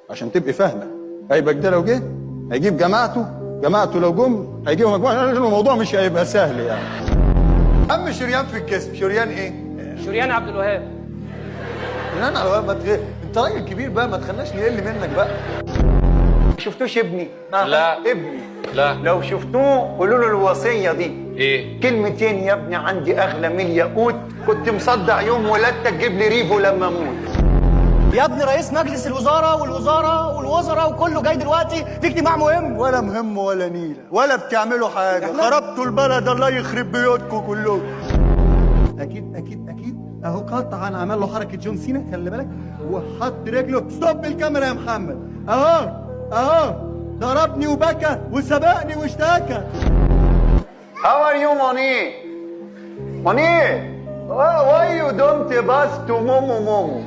عشان تبقي فاهمه. هيبقى ده لو جه هيجيب جماعته، جماعته لو جم هيجيبوا مجموعه. الموضوع مش هيبقى سهل يعني. اهم شريان في الجسم شريان ايه؟ شريان عبد الوهاب. شريان على ما انت راجل كبير بقى، ما تخلناش نقل منك بقى. شفتوش ابني؟ لا. ابني. لا. لو شفتوه قولوا له الوصية دي. ايه؟ كلمتين يا ابني عندي اغلى من الياقوت، كنت مصدع يوم ولادتك جيب لي ريفو لما اموت. يا ابني رئيس مجلس الوزارة والوزارة والوزراء وكله جاي دلوقتي في اجتماع مهم. ولا مهم ولا نيله ولا بتعملوا حاجة، خربتوا البلد الله يخرب بيوتكم كلكم. اكيد اكيد اكيد اهو قطعا عمل له حركة جون سينا، خلي بالك، وحط رجله. stop الكاميرا يا محمد، اهو اهو ضربني وبكى وسبقني واشتكى. How are you موني؟ موني، why you don't pass to مومو مومو؟